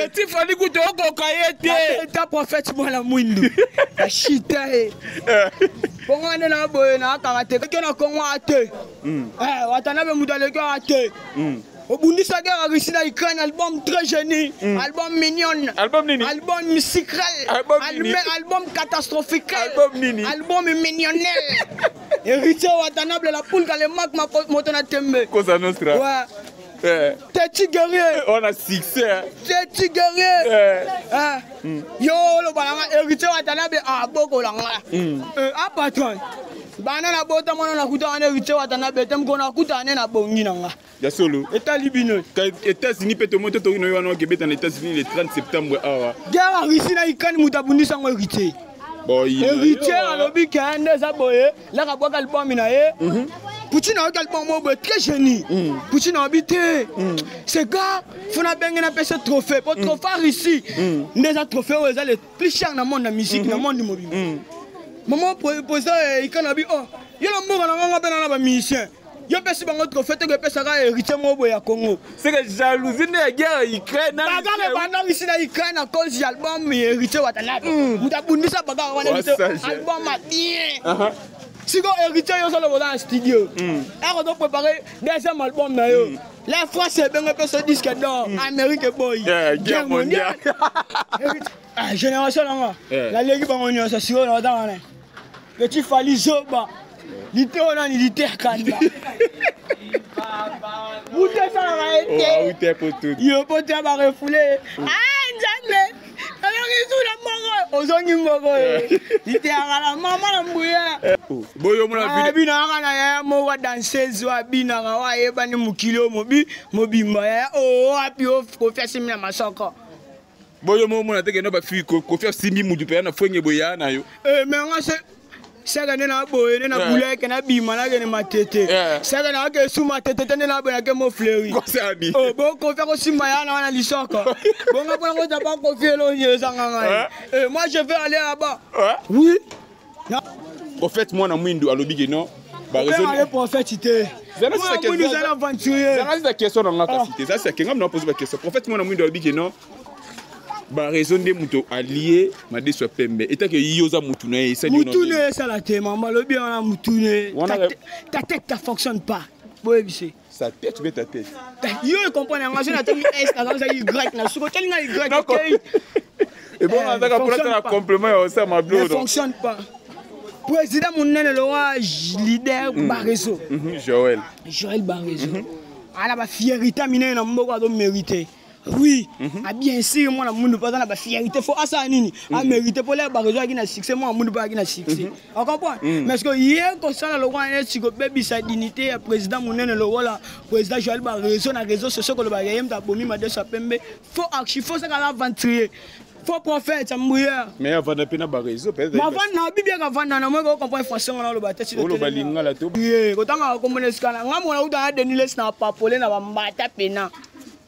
Petit Fally kutu okoka ye te. Ta prophète mwana mwindu. Ashita ye. Bongo nde na boye na kaka te. Ke na Congo ate. Eh, Watanabe mutu aleki ate. Obundisa guerre ya Russie na Ukraine, album très génie, album mignonne, album nini, album sucré, album nini, album catastrophique, album nini, album mignonnel. Héritier Watanabe la poule le mac moto na tembe. Cosa Nostra. Ouais. Eh. Teti guerrier. On a succès. Teti guerrier. Eh. Eh. Yo oloba na nga Héritier Watanabe abokola nga. A patron. Bana na bota mwana na kuta wana Héritier Watanabe te mokolo na kuta ane na bongi na nga. Ya solo. Etali bino. États-Unis mpe tomoni to toki na yo wana okebeta na États-Unis le 30 septembre awa. Guerre ya Russie na Ukraine moto abundisi yango Héritier. Héritier alobi ke nde eza boye laka bwaka album na ye. Poutine ayoki album moko boye très génie. Poutine alobi te ce gars faut nabenge napesa trophée po trophée ya Russie nde eza trophée oyo eza le plus cher na monde na musique na monde mobimba. Maman président Ukraine alobi oh yo na mboka na nganga mpe na na bamusicien yo pesi bango trophée te kopesaka héritier moko boye ya Congo. C'est que jalousie nde ya guerre ya Ukraine. Bagarre ebanda Russie na Ukraine à cause ya album ya héritier Watanabe. Moto abundisa bagarre wana héritier album ya bien. Siko héritier yo ozoloba oza na studio. Eko ozo préparer deuxième album na yo. La France ebenge mpe disque d'or, Amérique eboyi. Guerre mondiale. Ah, génération na nga. Naleki bango nyonso sikoyo na batanga na. Petit Fally zoba. Lite oyo nani lite ya kanda. Mutu esalaka ye te. Yo po te ba refoulé. Ah Nzambe. Ozongi sula moko. Ozongi moko. Lite ya kala mama na mbuya. Boyo mona video. Abinaka na yaya moko danseuse oyo abinaka oyo ayebani mokili oyo mobi mobimba yaya oyo wapi oyo Koffi asimbi na masoko. Boyo mo mona te ke no ba fille Koffi asimbi mutu pe na fwenge boya na yo. Eh mais nga se saka nde na boye nde na buleke na bima nakende matete saka na ake su matete te nde na boye nake mo fleuri oh bo Koffi akosimba ya na wana lisoko bonga mpona kozwa ba Koffi elongi ezanga ngai. Eh moi je vais aller là-bas. Oui. Prophète mwana mwindu alobi ke non. Ba raison prophète te. Mwana mwindu ezali aventurier. Zala sisa question na nga kasi te. Zala sisa kenga na poser ba question. Prophète mwana mwindu alobi ke non. Ba raison nde moto allié madesu ya pembe etake yo oza mutu na ye esali mutu ne esala te mama alobi wana mutu ne ta tête ta fonctionne pas boyebise sa tête ou ta tête yo comprendre yango so natangi s nazangisa y na suko otali nga y te. Ebongo azaka mpona tala complément ya osala mablo ne fonctionne pas. Président monene lowa leader Barezo. Joël. Joël Barezo ala ba fierité minene na mboka azo mérité. Oui, ah bien sûr mwana mundu mpe aza na ba fierité fo asala nini amérité mpo lea Barezo ayaki na succès mwana mundu mpe ayaki na succès ocomprendre. Mais ce que ye kosala lokola neti kobebisa dignité ya président monene lokola président Joël Barezo na réseau sociaux kolobaka ye moto abomi madeso ya pembe, faux archi faux saka aventurier faux prophète mbouilleur. Mais avanda mpe na bareseau. Mavanda na bibi akavanda na moki ocomprendre français ngana oloba te. Oloba lingala to. Ye kotanga komona esika na nga mona uta na Denis Les na papole na bambata pena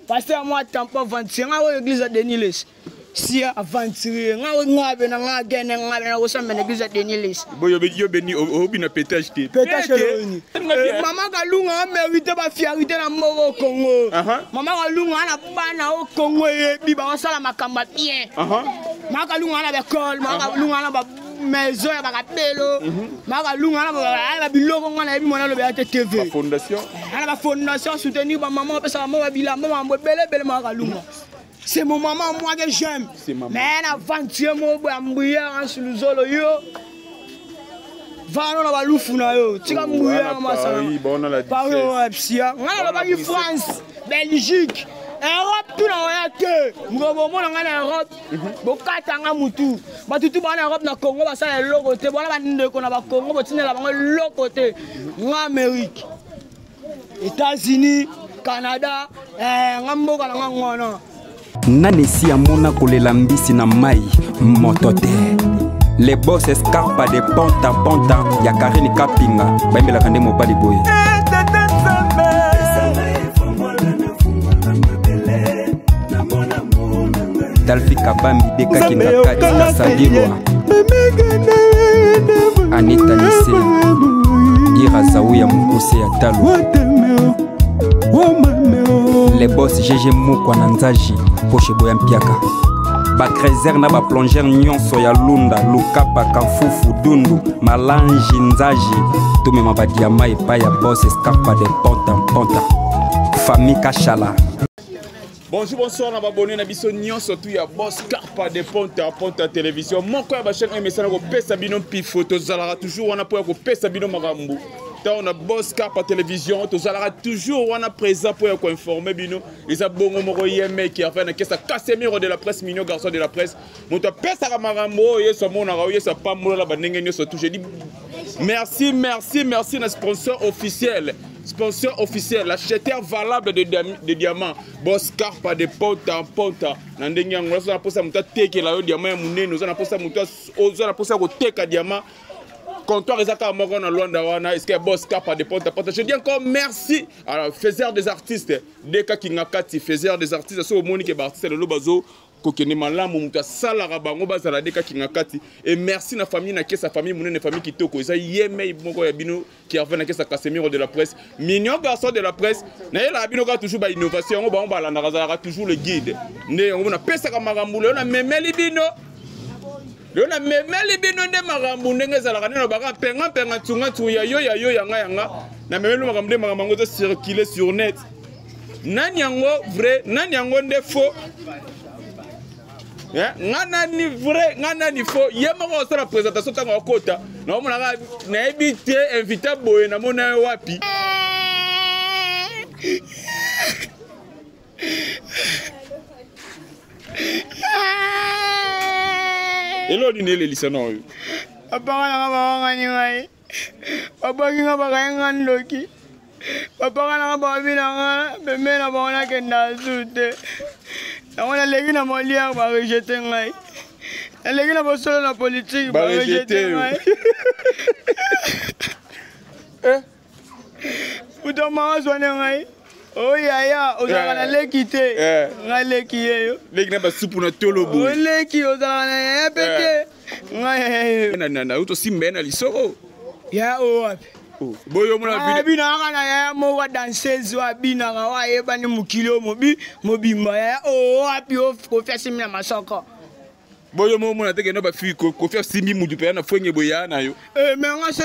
pasteur mwa tampo aventurier nga oyo église ya Denis Les si aventurier nga oyo nga be na nga gene nga be na kosamba na église ya Denis Les. Boyo yo beni obi na pétage te. Pétage eloni. Mama Kalunga amérite ba fierté na mboka au Congo. Mama Kalunga ana bana au Congo eyebi bakosala makambo ya bien. Mama Kalunga ana baekole, Mama Kalunga ana ba maison ya bakabelo, Mama Kalunga ana ba biloko nga nayebi mwana alobi ya te TV. Ba fondation. Ana ba fondation soutenir ba mama bapesaka mama babilamba mambo ebele ebele. Mama Kalunga c'est mon maman moi que j'aime. Mais un aventurier moko boye ya mbouillard ansuluzolo yo vano na balufu na yo tika mbouillard masala psia ngai nalobaki France, Belgique, Europe tu na oya te mokolo bomona ngai na Europe bokatanga mutu bato tu baa na Europe na Congo basala eloko te bona bandeko na bacongo botindela bango eloko te nga Amérique, États-Unis, Canada nga mboka na nga ngwana. Nani esi amona kolela mbisi na mai moto te. Le boss escarpa de ponta ponta ya Karine Kapinga bayembelaka nde mobali boye. Dalfi Kabambi Dekakinga Kati Kasangilwa Anita Lise Ira Zaou ya mokuse ya talo. Le boss GG Mukwa na Nzaji, poche boya mpiaka. Ba creuseur na ba plongeur nyonso ya Lunda, Lukapa, Kafufu, Dundu, Malanji, Nzaji, tomema ba diamant epai ya boss Escarpa de Ponta Ponta. Famille Kashala. Bonjour, bonsoir, na babone na biso nyonso tu ya Boss Carpa de Ponta Ponta Télévision. Moko ya ba chaîne oyo emesana kopesa bino mpifo, tozalaka toujours wana mpo ya kopesa bino makambo. Ntango na Boss Carpa Télévision, tozalaka toujours wana présent mpo ya koinforme bino. Eza bongo moko ye meki afin na kesa Casemiro de la presse, mignon garçon de la presse. Moto apesaka makambo oyo Yesu amonaka, oyo Yesu apambola bandenge nyonso tu. Je dis merci, merci, merci na sponsor officiel. Sponsor officiel, acheteur valable de diamants, Boss Carpa de Ponta Ponta. Na ndenge yango, oza na posa moto atekela yo diamant ya monene, oza na posa moto oza na posa koteka diamant. Comptoir eza kaka moko na Luanda wana, est-ce que Boss Carpa de Ponta Ponta. Je dis encore merci à faiseur des artistes, Deka Kingakati, faiseur des artistes, so omoni ke ba artistes lelo bazo kokende malamu, moto asalaka bango bazala Deka Kingakati. Et merci na famille na kesa, famille monene, famille kitoko, eza yemei moko ya bino qui a fait na kesa Casemiro de la presse, mignon garçon de la presse. Na yela bino ka toujours ba innovation, yango bango balanda kazalaka toujours le guide. Nde yango na pesaka makambo, lelo na memeli bino. Lelo na memeli bino nde makambo ndenge ezalaka, nde nalobaka mpenga mpenga ntunga ntunga ya yo ya yo ya nga ya nga. Na memeli makambo nde makambo yango ezo circuler sur net. Nani yango vrai, nani yango nde faux? Eh, nga nani vrai, nga nani faux? Ye moko osala présentation ntango akota. Naomonaka nayebi te invité boye namona ye wapi. Eloko nini elelisa na oyo? Papa nga nanga bawangani ngai. Babwaki nga bakangi nga ndoki. Papa nga nanga babi na nga pembeni na bango nakenda azu te. Yango naleki na Molière ba rejete ngai. Naleki na bosolo na politique ba rejete ngai. Eh? Moto mama azwani ngai. Oh yaya, ozalaka na leki te. Ngai leki ye yo. Leki na basupu na tolo boye. Oh leki ozalaka na yaya pe te. Ngai yaya ye. Na na na tosimba ye na lisoko. Ya oyo wapi? Oh, boyo mona video. Abinaka na yaya moko danseuse oyo abinaka oyo ayebani mokili oyo mobimba yaya oyo wapi oyo Koffi asimbi na masoko. Boyo moko mona te kende ba fille Koffi asimbi mutu pe na fwenge boya na yo. Eh mais nga se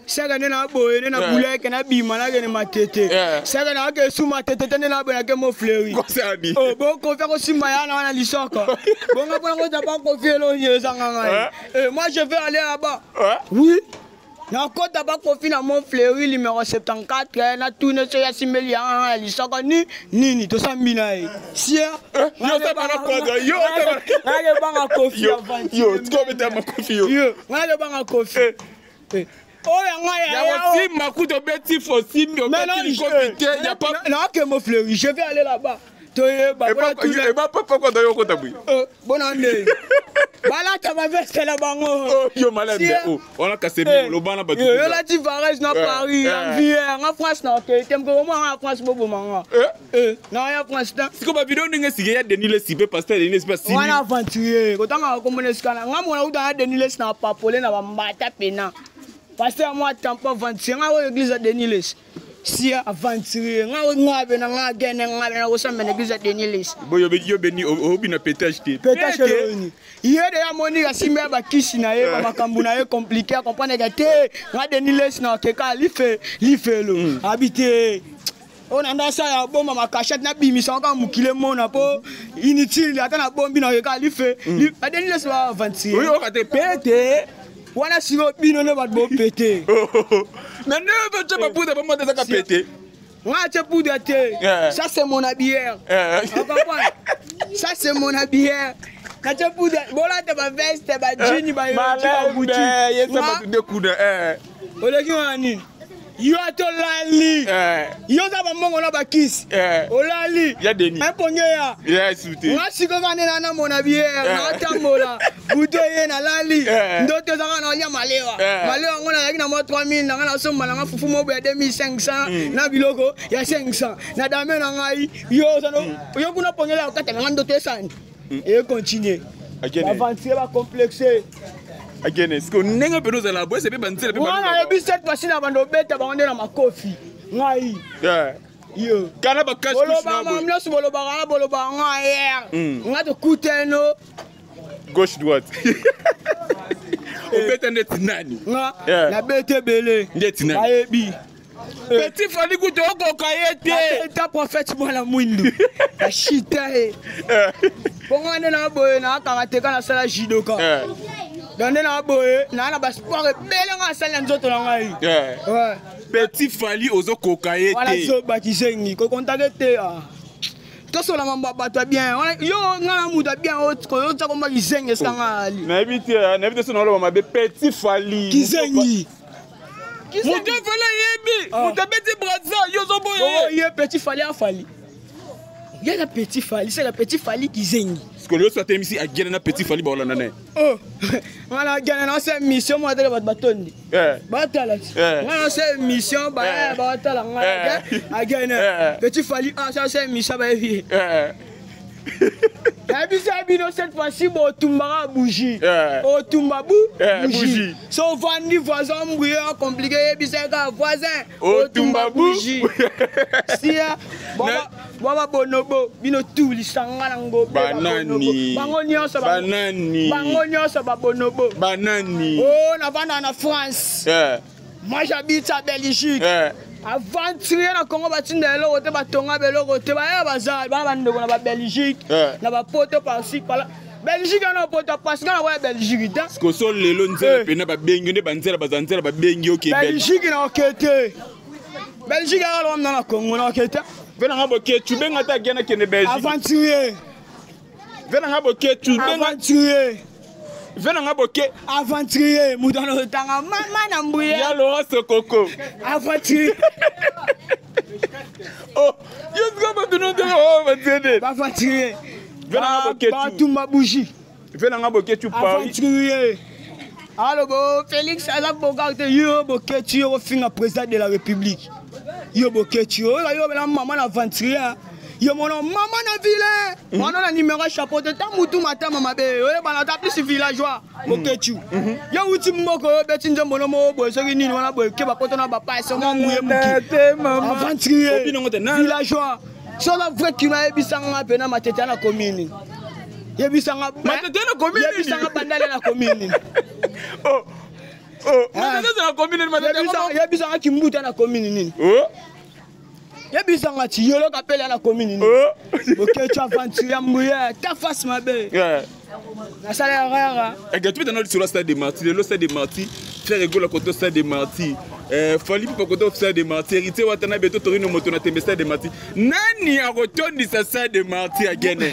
saka nde na boye nde na buleke na bima nakende matete saka na ake su matete te nde na boye nake mo fleuri oh bo Koffi akosimba ya na wana lisoko bonga mpona kota ba Koffi elongi ezanga ngai. Eh moi je vais aller là-bas. Oui. Nakota ba Koffi na Mont Fleury numéro 74 na tune so ya simbeli ya ya lisoko ni nini tosambi na ye. Sia. Yo ta bana kwaga yo ta bana. Ngale banga Koffi avant. Yo tiko beta ma Koffi yo. Yo ngale banga Koffi. Oyo nga ya ya osimba kuto beti fo simbi obeti Koffi te ya pa. Na ke Mont Fleury, je vais aller là-bas. Toyeba. E ba papa kwa yo kota bwi. Bona nde. Balata ba veste na bango. Yo malembe o. Wana Casemiro lobana bato. Yo lati varese na Paris, en vie, nga France na ke te mko mo nga France bobo manga. Eh na ya France ta. Siko ba video ndenge sige ya Denis Lessie pe pasteur Denis Lessie pa simi. Wana aventurier, kotanga komona esika na nga mona uta na Denis Lessie na papole na ba mbata pena. Pasteur moi tampo aventurier nga oyo église ya Denis Lessie. Si aventurier nga nga be na nga gene nga be na kosamba na église ya Denis Lessie. Boyo be yo beni obi na pétage te. Pétage eloni. Ye de ya moni asimba ba kisi na ye ba makambo na ye compliqué à comprendre que te nga Denis Lessie na keka life lifelo habité. On a ndasa ya bomba ma cachette na bimisa ka mukile mona po inutile ata na bombi na keka life. Ba Denis Lessie ba aventurier. Oui, on te pété. Wana siko bino ne bato bopete. Mais ne veut pas poudre ba mota ka pété. Nga te poudre te. Ça c'est mon habilleur. On comprend? Ça c'est mon habilleur. Na te poudre, bola te ba veste, ba jean, ba yoki, ba Gucci. Yesa ba de kuda eh. Oleki wana nini? Yo atolali. Yo za ba mbongo na ba kisi. Olali. Ya Denis. Un ponge ya. Ya sute. Nga siko ka nena na mon habilleur, na tambola. Buto ye na lali. Ndoto zaka na lia malewa. Malewa ngo na yaki na mwa 3000 na nga na somba na nga fufu mobo ya 2500 na biloko ya 500. Na dame na ngai yo zano yo kuna pongela okata nga ndoto esani. Et continuer. Aventure ba complexé. Akene, ce que ndenge pe nozala boye, c'est pe banzela pe Wana yebi cette fois-ci na bando beta bango nde na makofi. Ngai. Yo. Kana ba cash Bolobaka nyonso bolobaka na bolobaka nga hier. Nga tokutano. Gauche droite. Obeta ndeti nani? Nga nabeta ebele. Ndeti nani? Bayebi. Petit Fally kutu okoka ye te. Nabeta prophète mwana mwindu. Ashita ye. Bongo nde na boye na karateka nasala judoka. Donc nde na boye na na ba sport ebele nga asali na nzoto na ngai. Ouais. Petit Fally ozokoka ye te. Wana zoba kizengi kokontake te. Tosola mambo ya bato ya bien. Yo nga na moto ya bien otia komba kizengi esika nga ali. Nayebi te, nayebi te so naoloba mabe. Petit Fally. Kizengi. Moto Fally ayebi. Moto abeti Brazza, yo ozoboya ye. Ye Petit Fally afali. Ye na Petit Fally, c'est la Petit Fally kizengi. Parce que le soir temisi agena na Petit Fally baolanda na ye. Oh. Nga na agena na se mission mo atala bato batondi. Batala ti. Nga na se mission ba batala nga agena. Petit Fally ah ça c'est mission ba yebi. Nayebisa bino cette fois-ci botumbaka bougie. Otumba bu bougie. So vandi voisin mbuye compliqué yebisa ka voisin otumba bougie. Sia baba bonobo bino tout lisanga na ngobe. Banani. Bango nyonso banani. Bango nyonso ba bonobo. Banani. Oh na vanda na France. Moi j'habite à Belgique. Aventurier na Congo batinda eloko te batonga beloko te baya bazali bana bandeko na ba Belgique na ba poto par-ci par-là. Belgique na poto parce que na wa Belgique ta. Parce que so lelo nzela pena ba bengi nde ba nzela ba nzela ba bengi OK Belgique na okete. Belgique ala na Congo na okete. Vena nga boke tu benga ta gena kende Belgique. Aventurier. Vena nga boke tu benga aventurier. Vena nga boke aventurier mutano tanga mama na mbuya. Ya Laurent Sokoko. Aventurier. Oh, yo sika bato no te oh batiende. Aventurier. Vena nga boke tu. Batumba bougie. Vena nga boke tu Paris. Aventurier. Allo bo Félix aza boka te yo boke tu yo finga président de la République. Yo boke tu yo yo bela maman aventurier. Yo mono maman na vilain. Mwana na numéro chapeau te ta mutu matama mabe. Oye bana ta plus villageois. Bokechu. Yo uti mboko yo beti nzombo no mo boye soki nini wana boye ke bapoto na bapa so mo muye muki. Aventurier. Villageois. So la vrai kino yebisanga pe na matete na commune. Yebisanga matete na commune. Yebisanga bandale na commune. Oh. Oh, matete na commune matete. Yebisanga kimbuta na commune nini. Oh. Yebisanga ti yolo kapela na commune nini. Bokechu aventurier mbuye ta face mabe. Nasala erreur. Et tu peux sur le stade des Martyrs, le stade des Martyrs, faire égo la côté stade des Martyrs. Fally Ipupa côté stade des Martyrs, Héritier Watanabe to Torino moto na tembe stade des Martyrs. Nani a retourné sa stade des Martyrs again?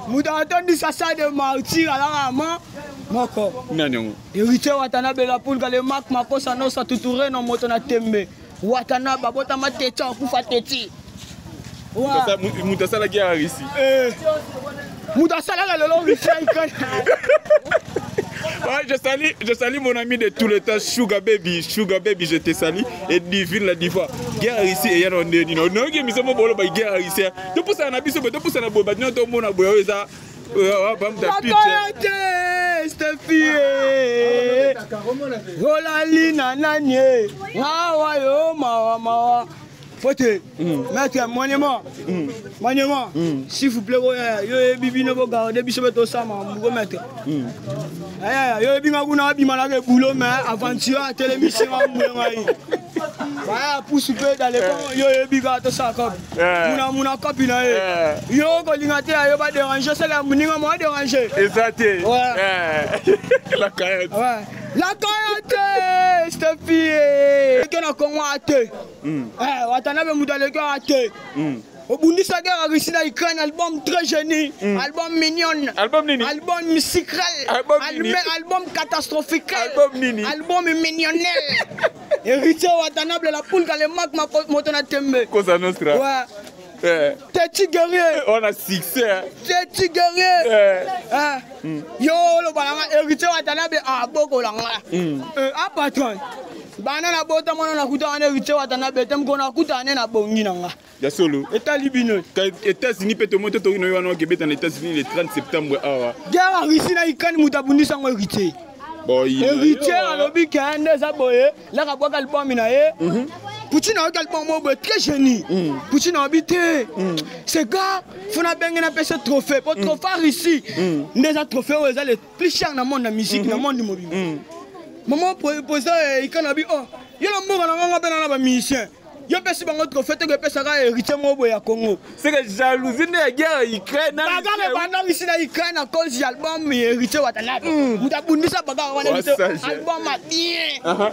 Muto a retourné sa stade des Martyrs alors maman moko. Nani yango? Héritier Watanabe la poule le Marc Makosa no sa tutouré no moto na tembe. Watanabe bota mateta kufa teti. Muta sala guerre ici. Muta sala la lolo Ouais, je salue mon ami de tout le temps, Sugar Baby, Sugar Baby, je te salue. Et divine la diva. Guerre ici et y'en a non non qui mise mon bolo ba guerre ici. To poussa na biso to poussa na bo ba non to mona bo eza. Ba muta pitch. Stefie. Rolali na nanye. Ngawa yo mawa mawa. Faut maître monument. Monument. S'il vous plaît, yo bibi no garder biso beto sama mbugo maître. Aya yo bi ngakuna bi malaka boulot mais aventure à télémission mbugo ngai. Ba pousse peu dans les camps yo bi ka to sa cop. Muna muna copine na ye. Yo ko linga te yo ba déranger c'est la muninga moi déranger. Exact. Ouais. La caillette. Ouais. La caillette, Stefie. Ke na Congo ate. Eh, Watanabe mudale ko ate. Obundisa guerre Russie na Ukraine, album très génie, album mignon, album nini, album musical, album nini, album catastrophique, album nini, album mignonnel. Héritier Watanabe la poule le mac moto na tembe. Cosa Nostra. Ouais. Teti guerrier. On a succès. Teti guerrier. Yo lo balanga héritier Watanabe a boko langa. A patron. Bana na bota mona na kuta na héritier Watanabe tem ko na kuta na bongi nanga. Ya solo. État libino. États-Unis peut monter to no wana ke beta na États-Unis le 30 septembre awa. Guerre Russie na Ukraine mutabundisa ngo héritier. Bon, héritier alobi ke nde za boye, la ka bwaka album na ye. Poutine ayoki album moko boye très génie. Poutine alobi te, ce gars faut nabenge, napesa trophée po trophée ya Russie nde eza trophée oyo eza le plus cher na monde na musique, na monde mobimba. Mama président Ikana abi: oh, yo na mboka na ngongo mpe na bamusicien, yo pesi bango trophée te, epesaka héritier moko boye ya Congo. C'est que jalousie nde ya guerre ya Ukraine. Bagarre ebanda Russie na Ukraine à cause ya album Héritier Watanabe. Moto abundisa bagarre wana, album a bien.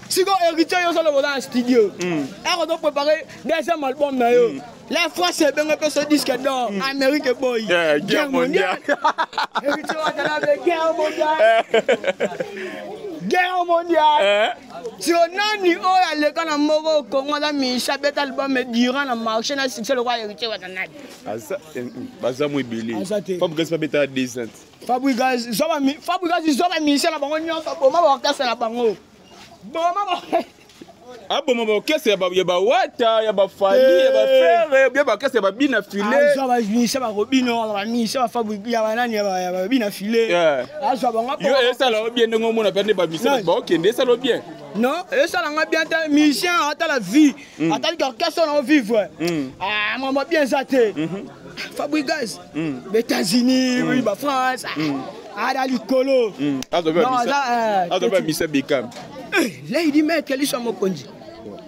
Siko héritier, yo ozoloba oza na studio ere ozoprépare deuxième album na yo, la France ebenge mpe disque d'or, Amérique eboyi. Guerre mondiale. Héritier Watanabe, guerre mondiale, guerre mondiale. Siko nani oyo aleka na moko Kongo, aza misha, abeta album durant na marché na succès lokola Héritier Watanabe? Baza mo ebele. Aza te. Fabregas babeta 2 ans. Fabregas zwa bamusicien na bango nyonso, boma baorchestre na bango, boma. Aboma baorchestre ya bawata, ya bafali, ya baFerre, bia baorchestre ya babina file. Azwa bamusicien barobino, bamusicien ya banani, ya babina file, azwa bango. Yo esala o bien ndenge omona mpe nde bamusicien baokende, esala o bien? Non, esalanga bien te. Musicien atala vie, ataliki orchestre na ovivre mama bien eza te. Fabregas, baÉtats-Unis, baFrance, ada likolo. Aza bamisa Bekam. Lady Maître Liso Mokonzi,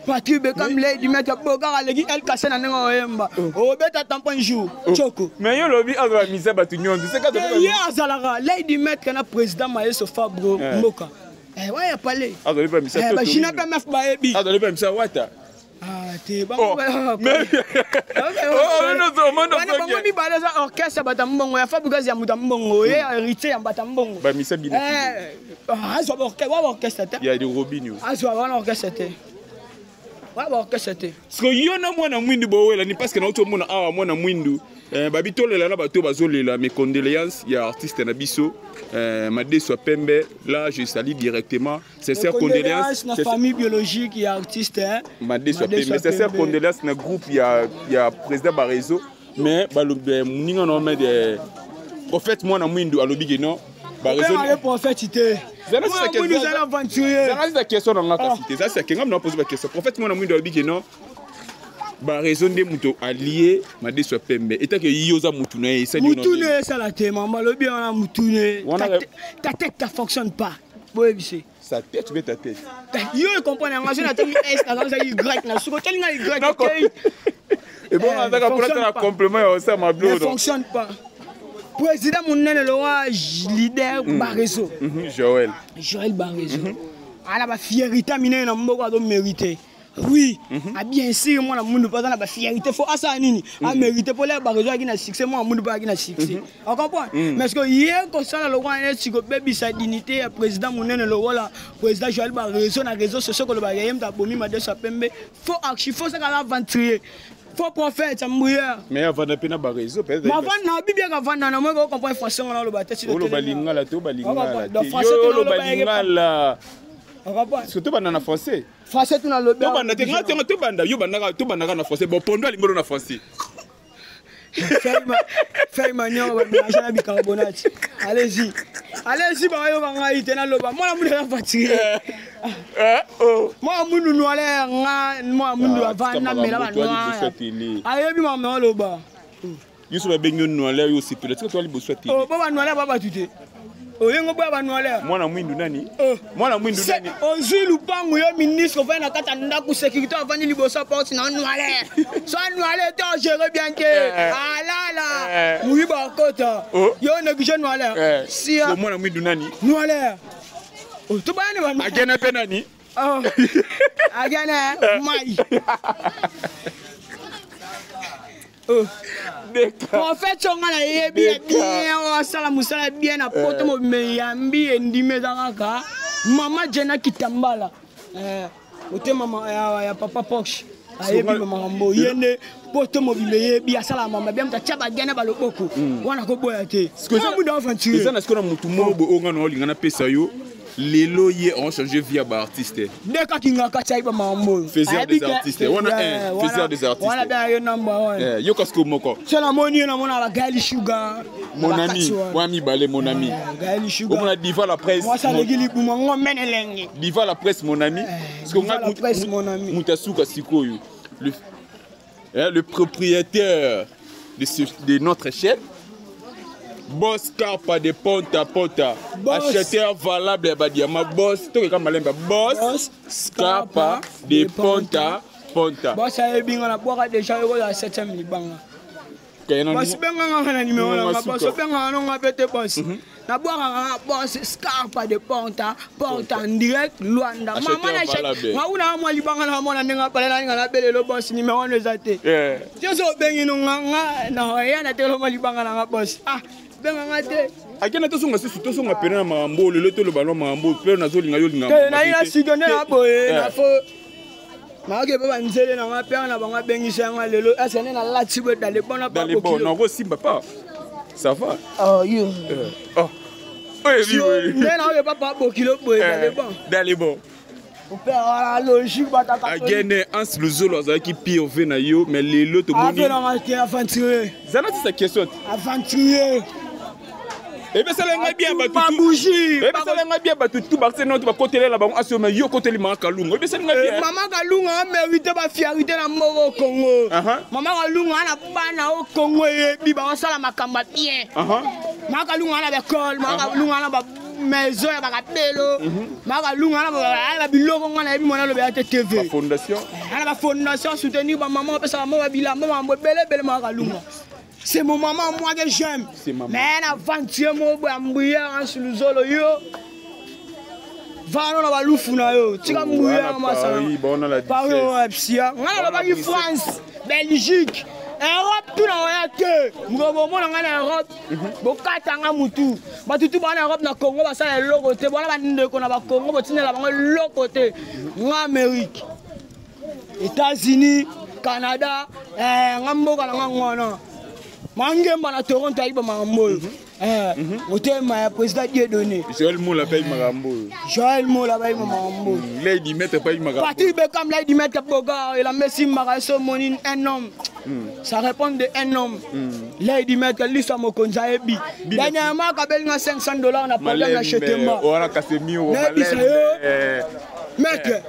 Patrick Bekam, Lady Maître Bogara aleki El Kase na ndenge oyemba, obeta tampon jour choko. Mais yo lobi aza bamisa bato nyonso. Ye azalaka Lady Maître na président Mayeso Fabro mboka waya pale. Azali bamisa. Bachina mpe mef bayebi. Azali bamisa wata. Te, bango mibale eza orchestre ya bato ya mbongo, ya Fabregas, ya moto ya mbongo, ye héritier ya bato ya mbongo. Bamisa bino. Azwa wa baorchestre te. Ya Robinio. Azwa wana orchestre te, wa baorchestre te. Parce que yo na mwana mwindu bowelani, parce que nauti omona awa mwana mwindu babi tolela na bato bazolela. Mes condoléances ya artiste na biso Madeso ya Pembe. Là, je salue directement, sincère condoléances. Na famille biologique ya artiste, hein. Madeso ya Pembe, sincère condoléances na groupe ya président Barezo. Mais balobi moninga na ome de prophète mwana mwindu alobi ke non. Barezo prophète te. Mwindu ezali aventurier. Zala question na nga kasi te, eza seke nga na pose ba question. Prophète mwana mwindu alobi ke non, barezo nde moto alie Madeso ya Pembe, etake ye oza mutu na ye. Esali mutu ne esala te. Mama alobi wana mutu ne, ta tête ta fonctionne pas, boyebise. Sa tête be ta tête. Yo comprendre yango, so natangi s, nazangi y na suko otelinga y. Ebongo azaka mpona tala complément ya osama. Ne fonctionne pas. Président monene lowa leader Barezo. Joël. Joël Barezo ala bafierté minene na mboka, azomérite, oui. A bien sûr, mwana mundu mpo aza na bafierté, faut asala nini, amérite mpo lea Barezo ayaki na succès, mwana mundu mpo ayaki na succès, ocomprendre. Mais ce que ye kosala lokola neti kobebisa dignité ya président monene lokola président Joël Barezo na réseau sociaux, kolobaka ye moto abomi Madeso ya Pembe, faux, archi faux, saka aventurier, faux prophète mbuyeur. Mais avanda mpe na bareseau. Mavanda na bibiaka, avanda na moki ocomprendre français ngana oloba te. Oloba lingala te, oba lingala te, yo oloba lingala surtout banda na français. Français tuna lobi. Tobanda te, nga tenga tobanda, yo bandaka, tobandaka na français. Bon, pondo alingi na français. Fai manioc bamélange na bicarbonate. Allez-y, allez-y, bayoka ngai te, naloba mwana mundu aza fatigué, mwana mundu noile nga, mwana mundu avanda mela banoir, ayebi mama aloba. Yo so babengi yo noile, yo osepela, tika toa liboso ya tele. Po banoile ba bato te, oyengo boya banoile. Mwana mwindu nani? Mwana mwindu nani? Ozwi lupangu, yo ministre, ofandi na kati ya ndako, sécurité avandi liboso ya porte na noile, so noile te, ogere bien te, alala moyiba akota, yo néglige noile sia. Mwana mwindu nani? Noile tobayani. Agene mpe nani? Agene mai. Prophète oyo nga nayebi ya bien, oyo asala mosala bien na poto mobimba, eyambi endimi, eza kaka mama Jena Kitambala, motema ya papa Porsche, ayebi makambo ye nde poto mobimba eyebi, asala mama bien, moto atya bagene baloboko wana, koboya te, mundu aventure. Eza na sikoyo na motu moko boye oyo nga na olinga napesa yo. Lelo ye on change vie ya baartiste. Nde kakinga kati ayiba makambo oyo. Faiseur des artistes wana, un faiseur des artistes wana bengaka ye number one. Yoka sikoyo moko. So namoni ye, namona ba Gaël Sugar. Mon ami wana mibale, mon ami. Gaël Sugar. Omona Diva la presse. Mwasi aleki libuma ngo mene elenge. Diva la presse, mon ami. Diva la presse, mon ami. Moto asuka sikoyo, le propriétaire de notre chaîne, Boss Carpa de Ponta Ponta. Acheteur valable ya badiama. Boss, tokeka malembe. Boss Scarpa de Ponta Ponta. Boss ayebi nga na bwaka déjà, yokozala 7e libanga. Boss, benganga na numéro nanga. Boss, obengaka nonga mpe te. Boss, nabwakaka Boss Scarpa de Ponta Ponta en direct Luanda. Mama na ngauna mwa libanga na mona ndenge apale nalinga nabelelo. Boss, numéro wana eza te. Nyonso obengi no nga na ya na teloma libanga nanga. Boss, ah, benganga te. Akenda, tozonga susu, tozonga pene na makambo lelo, toloba no makambo mpe nazolinga yo linga. Te, nayi na studio nde na boye na fo maoke mpe banzele nanga pere na bango abengisa yanga lelo. Ese nde nalati boye dans les bons na. Dans les bons, nakosimba pas, ça va. Oh, yo. Oh. Nde naoke papa bokilo boye dans les bons. Dans les bons. Père wana logique bataka. Agene Hans Luzolo azalaki pire ve na yo, mais lelo tomoni. Avenanga te, aventurier. Zala tisa question. Aventurier. Ebesala ngai bien bato. Babougie. Ebesala ngai bien bato tu bakse noto bakotelela bango asio, mais yo koteli mama Kalunga, ebesali ngai bien. Mama Kalunga amérite bafierté na mboka o Congo. Mama Kalunga ana bana o Congo, eyebi bakosala makambo ya bien. Mama Kalunga ana baekole, mama Kalunga ana maison ya bakabelo, mama Kalunga ana babiloko nga nayebi mwana alobela te TV. Fondation. Ana bafondation, soutenir bamama, bapesa bamama babilamba, makambo ebele ebele. Mama Kalunga, c'est mon maman, moi, que j'aime. Mais un aventurier moko boya mbuyaka Nsuluzolo, yo vano na balufu na yo, tika mbuyaka masana Paris psia. Ngai nalobaki France, Belgique, Europe, tu na oya te. Mokolo bomona ngai na Europe, bokatanga mutu. Bato tu baa na Europe, na Congo basala eloko te. Bona bandeko na Bakongo, botindela bango eloko te. Nga Amérique, États-Unis, Canada, nga mboka na nga ngwana mangemba na Toronto ayiba makambo oyo. Motema ya président Dieudonné. Joël Mola mpe ayi makambo oyo. Joël Mola bayima makambo oyo. Lady Maître mpe ayi makambo. Patrick Beckham, Lady Maître Bogar elamba esimbaka so omoni un homme, ça répond de un homme. Lady Maître Lisa Mokonzi ayebi. Dernièrement akabelinga 500 $ na problème na Chetemba. Wana Casemiro. Nayebisa yo, maître,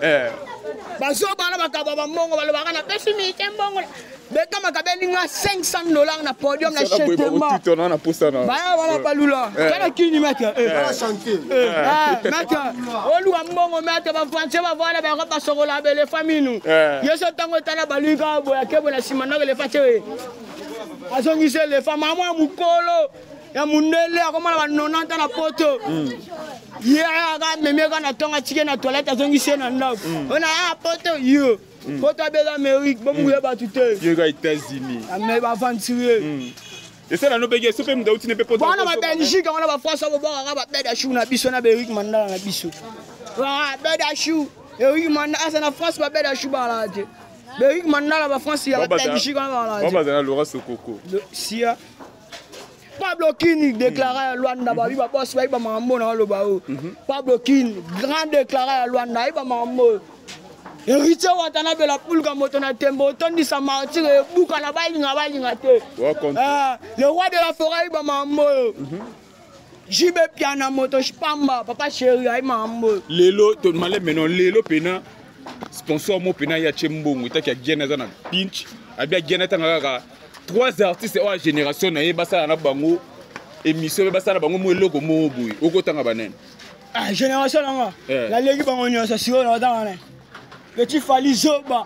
bazobana bakaba bambongo, balobaka napesi mike mbongo. Beckham akabelinga 500 $ na podium na Chetemba. Baya wana balula kana kini, maître, maître oluka mbongo, maître. Bafrançais bavanda bango basokola belefa minu. Ye so ntango etala baluka boye, akebo na nsima ndako, elefa te, azongisi elefa. Mama ya mokolo ya mundele akoma na ba 90 na poto, ye ayaka amemi eka na ntongo, atike na toilette, azongisi ye na ndako. Ona aya poto, yo poto abeza Amérique, bomuye bato te. Yoka États-Unis. Ame baaventurier. Esala no bege so mpe moto auti ne mpe poto. Wana babelgique yango na bafrance bobwakaka babeda chou na biso na baerik Mandala na biso, beda chou Erik Mandala asa na France, babeda chou balaka te. Baerik Mandala bafrance ya babelgique wana balaka te. Bazala Laurent Sokoko. Sia Pablo Kini déclaré ya Luanda, babi babosi bayiba makambo na baloba oyo. Pablo Kini, grand déclaré ya Luanda, ayiba makambo oyo. Héritier Watanabe la pulka, moto na tembo, otondisa martire ebuka na balinga balinga te. Le roi de la forêt ayiba makambo oyo. Jibe Piana, moto pamba, papa chéri, ayi makambo oyo. Lelo malembe no lelo pena sponsor mo pena ya tie mbongo etaki ya Giene aza na pinch abi agiene atanga kaka trois artistes oyo ya génération na ye, basala na bango émission mpe basala na bango mo eloko moko boye, okotanga banene? Ah, génération nanga naleki bango nyonso. Sikoyo naotanga na petit Fali zoba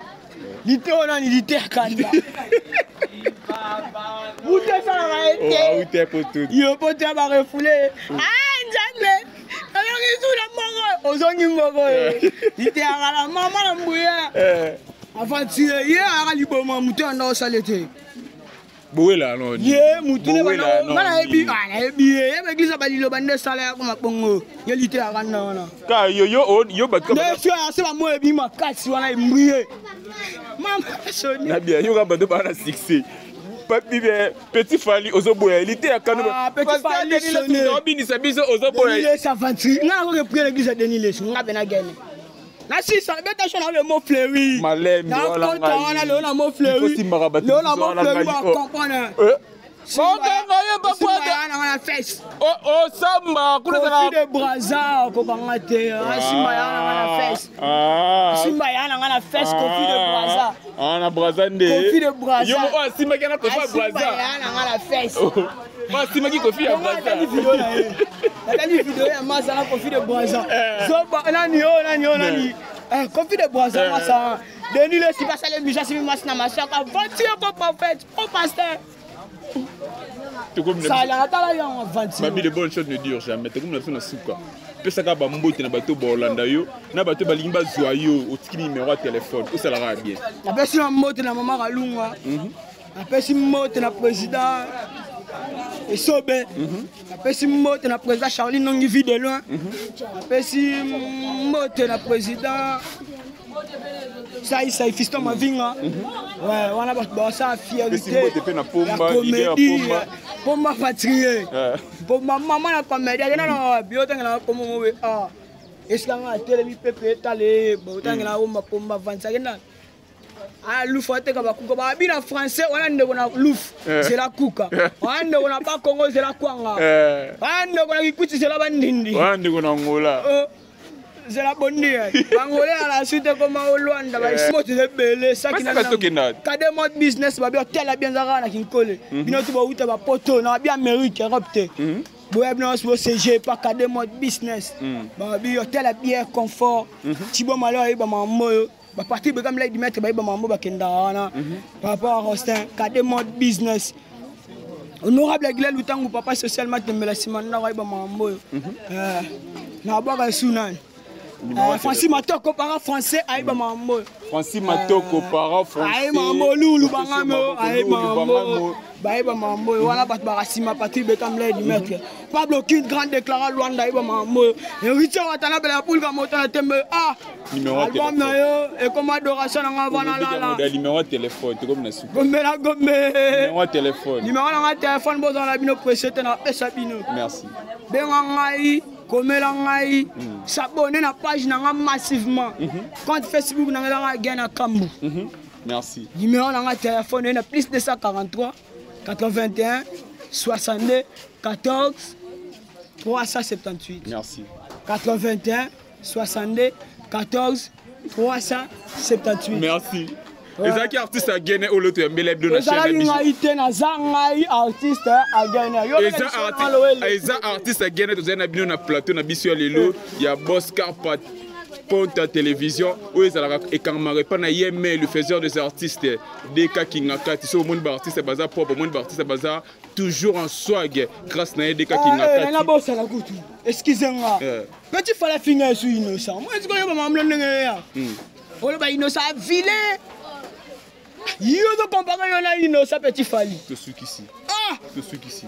lite oyo nani lite kanda mutu esalaka ye te, yo po te barefule. Ah, Nzambe, ozongi sula moko, ozongi moko oyo liteyaka na mama na mbuya aventure. Ye ayaka liboma, mutu anda osala te. Bowela no. Ye mutu nga nayebi, nayebi ye, ye baeglise baliloba nde esala ya koma bongo. Ye liteyaka nda wana. Ka yo yo yo bato. Nde so ase bamo ebi makasi wana embrie mama soni. Na bien, yo ka bato baa na succès. Papi Petit Fally ozoboya lite ya kano. Ah, Petit Fally sonné. Obinisa biso ozoboya. Denis Lessie aventure. Nga nako repris l'église ya Denis Lessie, nga bena gene. Na sisa beta shona le mot fleuri. Maleme Na kota wana lelo na mot fleuri. Lelo na mot fleuri ba comprendre. Okanga ye bakwata. Na na fesse. Osamba kuna Kofi de Brazza okokanga te. Simba ya na na fesse. Simba ya na na fesse Kofi de Brazza. Ah na Brazza nde. Kofi de Brazza. Yo moko asimbaki na Kofi ya Brazza. Simba ya na na fesse. Oyo asimbaki Kofi ya Brazza. Natali video na ye. Natali video ya Masa na Kofi de Brazza. Zoba nani yo nani yo nani. Eh Kofi de Brazza Masa. Denis Lessie basala émission asimi mwasi na masaka. Aventure po prophète, po pasteur. Sala tala yango aventure. Babi de bonnes choses ne durent jamais. Tokomi na biso na suka. Pesaka bambote na bato baolanda yo na bato balingi bazwa yo, otiki numéro ya telefone, osalaka ya bien. Napesi na mbote na mama Kalunga. Napesi mbote na président Esobe. Napesi mbote na président Charlie Nongi Vie de loin. Napesi mbote na président Sai Sai Fiston Mavinga. Ouais, wana bato basala fierté mpe na Pomba, ya leader ya comédie. Pomba. Pomba patrie. Pomba mama na comédie. Akenda na bio tangela kombo mobe. Ah. Esika nga atelemi pepe etale bo tangela bomba Pomba vansa akenda. Ah, lufu ateka bakuka babi na français wana ndeko na lufu zela kuka wana ndeko na bakongo zela kwanga wana ndeko na kikuti zela bandindi Wana ndeko na Angola. Zela bondi bangole à la suite ekoma o Luanda baisimoto eza ebele saki Basaka tokenda. Kade mode business babi otela bien ezaka na Kinkole bino ti bauta bapoto na babi Amérique Europe te boya bino nyonso bocg pa Kade mode business babi otela bien confort tiboma lo ayeba mambo oyo baparti bekamela dimetre bayeba mambo bakendaka wana par rapport à Rostin Kade mode business honorable Aguilera Lutangu papa social matembela nsima ndako ayeba mambo oyo nabwaka esu nani Francis Matoko para français ayeba mambo oyo Francis Matoko para français. Ayeba mambo lulu bangamo ayeba mambo bayeba mambo oyo wana bato bakasima Patrick Beckham led maître Pablo King grand déclara Luanda ayeba mambo oyo Héritier Watanabe la pulga moto na tembe ah Numéro ya album na yo ekoma adoration na nga vana lala Numéro ya telefone tokomi na suka. Gombela gombe. Numéro ya telefone. Numéro na nga telefone bozala na bino presse te na pesa bino. Merci. Benga ngai komela ngai s'abonner na page na nga massivement. Compte Facebook na nga ezaka Gain na Kambu. Merci. Numéro na nga telefone na plus 243 81 62 14 378. Merci. 81 62 14 378. Merci. Ezalaki artiste agene oyo toyambela bino na chaîne na Ezalaki biso. ngai te, naza ngai artiste agene. Yo Eza eza artiste agene tozali na bino na plateau na biso ya lelo ya Boss Carpat Ponta Télévision oyo ezalaka ekangamaka epai na ye mais le faiseur des artistes Deka Kingakati. So omoni baartiste baza propre, omoni baartiste baza toujours en swag grâce na ye Deka Kingakati. Nabosala kutu excuse nga petit Fala finga esu innocent moi sikoyo bamamlo ndenge ya oloba innocent avile yo ozokompare yo na innocent Petit Fali. Tosukisi. Ah Tosukisi.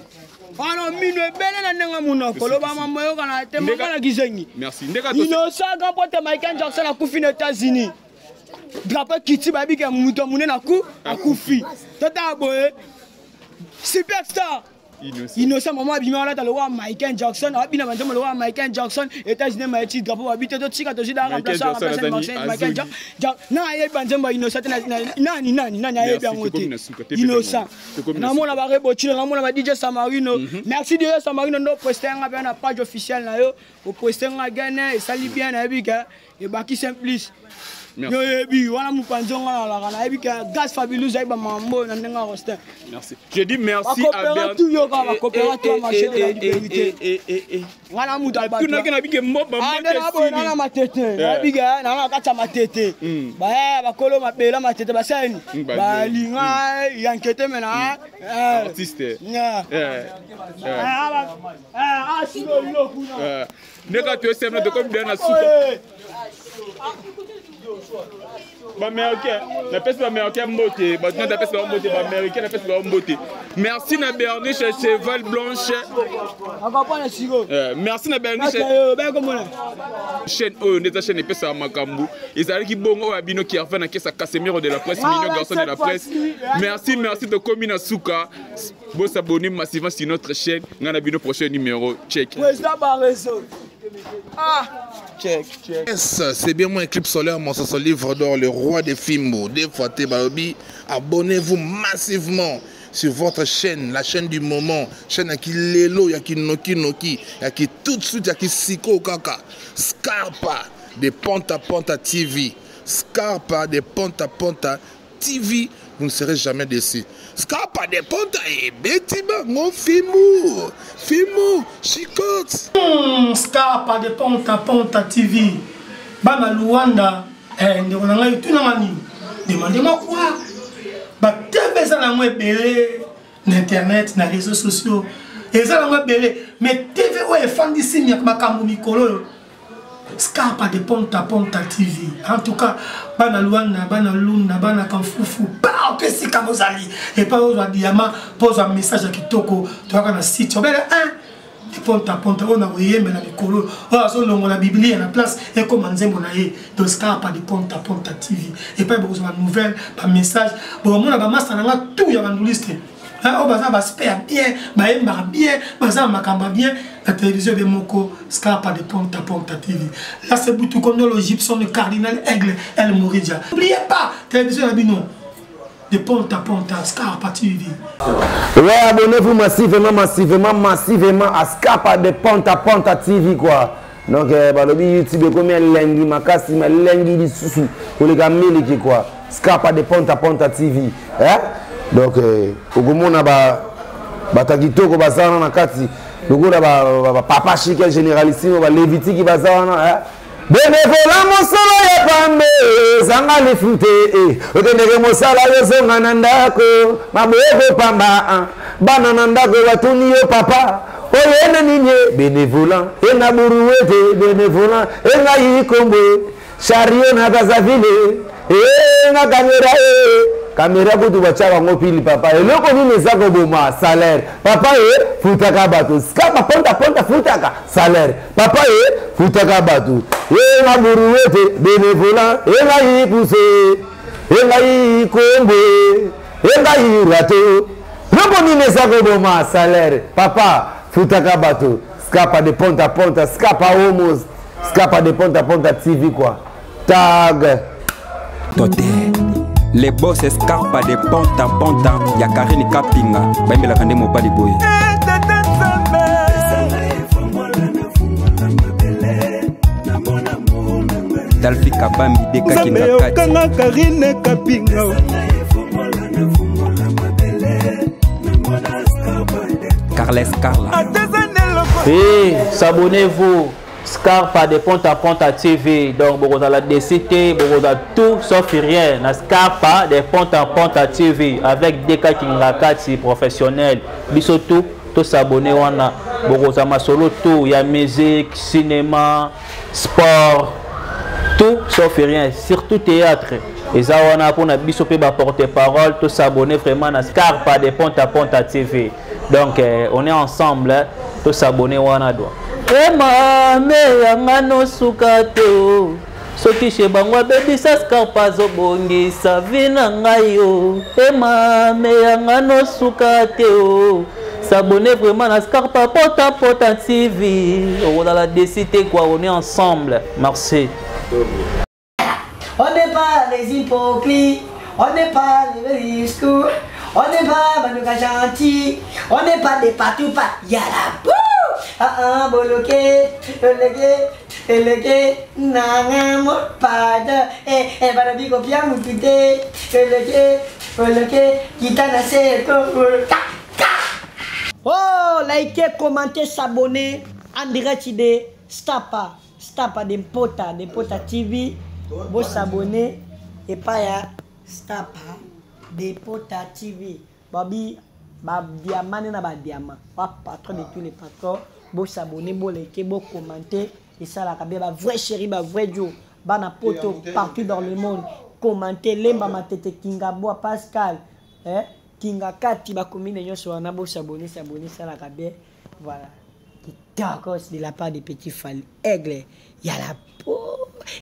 Wana mino ebele na ndenge monoko loba mambo oyokana te mama na kizengi. Merci. Ndeka Innocent grand pote Michael Jackson akufi na États-Unis drapeau kiti bayebi ke moto ya monene aku akufi tata boye superstar Innocent mama abima alata lokola Michael Jackson abina banzembo lokola Michael Jackson États-Unis mayeti drapeau babi te totika tozwi da Michael remplaçant Jackson Michael azali Jackson na ayebi banzembo ya Innocent te nani nani nani ayebi Merci, yango tokomi te na suka, te Innocent tokomi na namona barebotile namona ba DJ Samarino merci DJ Samarino ndo poste nga mpe na page officielle na yo oposte nga gene esali bien nayebi ke ebakisi un plus. Merci. Yo yebi wana mopanzi nga nalaka nayebi ke Gaz Fabulous ayebi bamambo na ndenge ya Rostin. Merci. Je dis merci à Bakopera Bernard. tout yoka, bakopera tout ya marché de la liberté. Wana moto alibatu. Tunaki na bike mboba Ah, nde na boye nana matete nayebi ke nana na kati ya matete baye bakolo mabela matete basali balinga yankete me na Artiste. Ndeka toyesemna tokomi bia na suka. Baaméricain napesi baaméricain mbote, bato nati napesi bango mbote, baaméricain napesi bango mbote. Merci na Berniche Cheval Blanche. Merci na Berniche chaîne oyo nde eza chaîne epesaka makambo ezalaki bongo oyo ya bino Kervin na kesa Casemiro de la presse, mignon garçon de la presse. Merci, merci, tokomi na suka. Bosabonner massivement sur notre chaîne. Ngai na bino prochain numéro. Check. Président Barezo. Ah, check, check. Yes, c'est bien moi, Eclipse Solaire, mon son livre d'or, le roi des Fimbo. Des fois, Balobi, abonnez-vous massivement sur votre chaîne, la chaîne du moment, chaîne à qui lelo, ya qui noki noki, ya qui tout de suite, ya qui siko kaka, Scarpa de Ponta Ponta TV, Scarpa de Ponta Ponta TV, vous ne serez jamais déçus. Scarpa de Ponta et Betiba, mon Fimou, Fimou, Chicote. Scarpa de Ponta Ponta TV, Bana Luanda, ndeko na ngai tunanga nini? Demandez-moi quoi? Ba TV eza nango ebele na internet, na réseaux sociaux, eza nango ebele, mais TV oyo efandisi makambo mikolo oyo, Scarpa de Ponta Ponta TV. En tout cas, bana Luanda, bana Lunda, bana Kamfufu, partout esika bozali. Et pas ozwa diamant, po ozwa message ya kitoko, toyaka na site. Obele 1 de Ponta Ponta, oyo na koyembela mikolo, oyo azolongola Biblia na place, ekoma nzembo na ye. Donc Scarpa de Ponta Ponta TV. Et pas bokozwa ba nouvelle, ba message, bomona ba master nanga tout ya banduliste. Hein, oyo baza ba aspect ya bien, bayembaka bien, baza na makambo ya bien, la télévision de moko, Scarpa de Ponta Ponta TV. Là c'est Boutou Kondo, le Gibson, le Cardinal Aigle, El Mouridia. N'oubliez pas, télévision ya bino de Ponta Ponta, Scarpa TV. Ouais, abonnez-vous massivement, massivement, massivement à Scarpa de Ponta Ponta TV, quoi. Donc, balobi YouTube, combien lengi makasi, mais lengi lisusu, koleka miliki, quoi. Scarpa de Ponta Ponta TV. Hein? Donc, okomona ba batakitoko bazana na kati, lokola ba papa chic généralissime, ba Lévitique bazana, hein? Bénévolat mosala ya pambe, zanga lifute, eh. Okendeke mosala yo zonga na ndako, maboko pamba, hein. Bana na ndako batuni yo papa, oyo ene nini, bénévolat, ena buruwete, bénévolat, enga yikombe, chariot na Brazzaville, eh, nga caméra, eh. Caméra kutu batia bango pili papa. Eloko nini eza koboma salaire. Papa e futaka bato. Scarpa ponta ponta futaka salaire. Papa e futaka bato. E nga buruwete bénévolat, e nga yipuse, e nga yikombe, e nga yirato. Eloko nini eza koboma salaire. Papa futaka bato. Scarpa de Ponta Ponta, Scarpa Homos, Scarpa de Ponta Ponta TV quoi. Tag. Tote. Les boss Scarpa de Ponta Ponta ya Karine Kapinga bayembelaka nde mobali boye. Dalfi Kabambi Deka Kinga Kati. Kanga Karine Kapinga. Carles Carla. Hey, s'abonnez-vous. Scarpa de Ponta Ponta TV. Donc, vous avez la DCT, vous avez tout sauf rien. Na Scarpa de Ponta Ponta TV avec Deka Kingakati professionnel. Biso tout, tout s'abonner wana. Vous avez solo tout, il y a musique, cinéma, sport, tout sauf rien, surtout théâtre. Et ça, on a pour na biso pe ba porte-parole, tout s'abonner vraiment na Scarpa de Ponta Ponta TV. Donc, on est ensemble, hein, tout s'abonner wana doit. Ema me yanga no suka te o. Soki chez bango abebisa Scarpa azobongisa vi na ngai o. Ema me yanga no suka te o. S'abonner vraiment na Scarpa Ponta Ponta TV. On a la décidé quoi, on est ensemble. Merci. On n'est pas les hypocrites, on n'est pas les risques, on n'est pas Manouka gentil, on n'est pas des partout pas. Yalabou! Ah ah, boloké, boloké, boloké, nana mo pada, eh eh, barabi kopia mutute, boloké, boloké, kitana se ko, ta ta. Oh, likez, commentez, s'abonner, en direct de Stapa, Stapa de Mpota, de Mpota TV. Vous s'abonner et pas ya Stapa de Mpota TV. Babi, ba diamant na ba diamant. Ba patron de tous les patrons. Vous s'abonner, vous liker, vous commenter. Et ça la ba vrai chéri, ba vrai Joe. Bana poto partout dans le monde. Commentez Lemba Matete Kingabwa Pascal. Hein? Kinga Kati ba commune nyonso wana bo s'abonner s'abonner salaka bien. Voilà. Kitoko de la part de Petit Fally Aigle. Ya la peau.